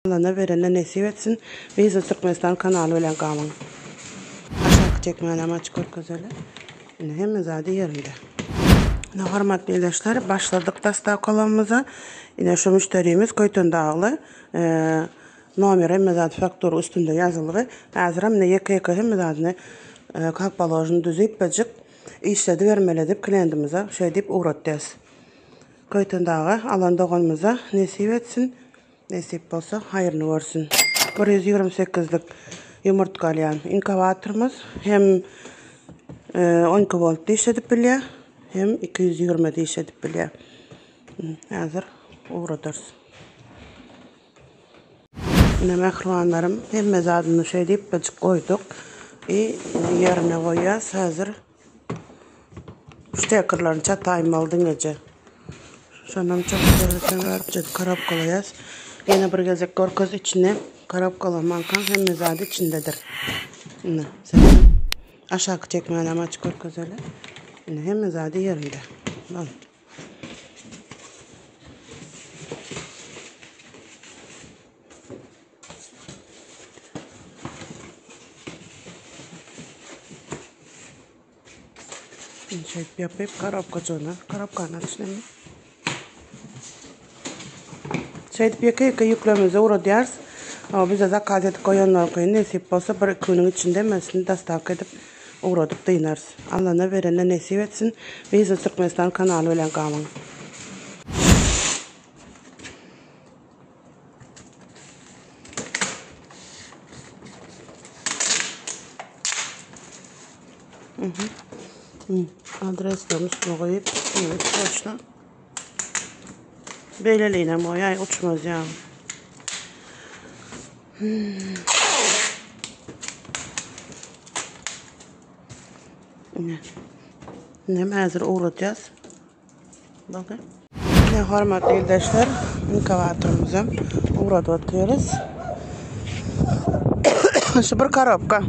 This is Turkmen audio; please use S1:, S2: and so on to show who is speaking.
S1: Alana berene nesip etsin. Biznes Türkmenistan kanaly bilen galyň. Aşaky çekmänem açyp görkezeli. Ine hemme zady ýerinde. Ine hormatly ildeşler, başladyk dostawkalarymyza. Ine şu müşderimiz Köýtendagly. Nomer hemme zady faktura üstünde ýazylgy. Häzirem ine ýeke-ýeke hemme zadyny kak položno düzüpbejik işledibermeli edip kliýentimize şeýdip ugratýas. Köýtendaga alan doganymyza nesip etsin. Nesip bolsa haýryny görsün. 128 lik ýumurtga alýan inkubatorymyz hem 12 woltda işledip bilýär, hem 220 de işledip bilýär. Häzir ugradarys. Ine mähribanlarym, hemme zadyny şeýdip bijik goýduk. I ýerine goýýas häzir. Ştekerlerini çataýmaly diňeje. Şondan çok güzel korobkalaýas. Ýene bir gezek görkez içini. Korobkalamanka hemme zady içindedir. Ine, aşaky çekmänem açyp görkezeli. Ine hemme zady ýerinde. Bol. Şeýdip ýapyp korobkajygyna, korobkany açylymy? Şeýdip ýeke-ýeke ýüklerimizi ugradýarys. Bize zakaz edip goýanlaryňky nesip bolsa bir-iki günüň içinde hemmesini dostawka edip ugradyp dynarys. Allana berene nesip etsin. Biznes Türkmenistan kanaly bilen galyň. Adreslerini üstüne goýup, evet, boşuna. Beýleliğine goýaý, uçmaz ýa. Hmm. Ne? Ne häzir ugradýas. Bakın. Ne hormatly ildeşler, inkubatorymyzy ugradyp otyrys. Şu bir korobka.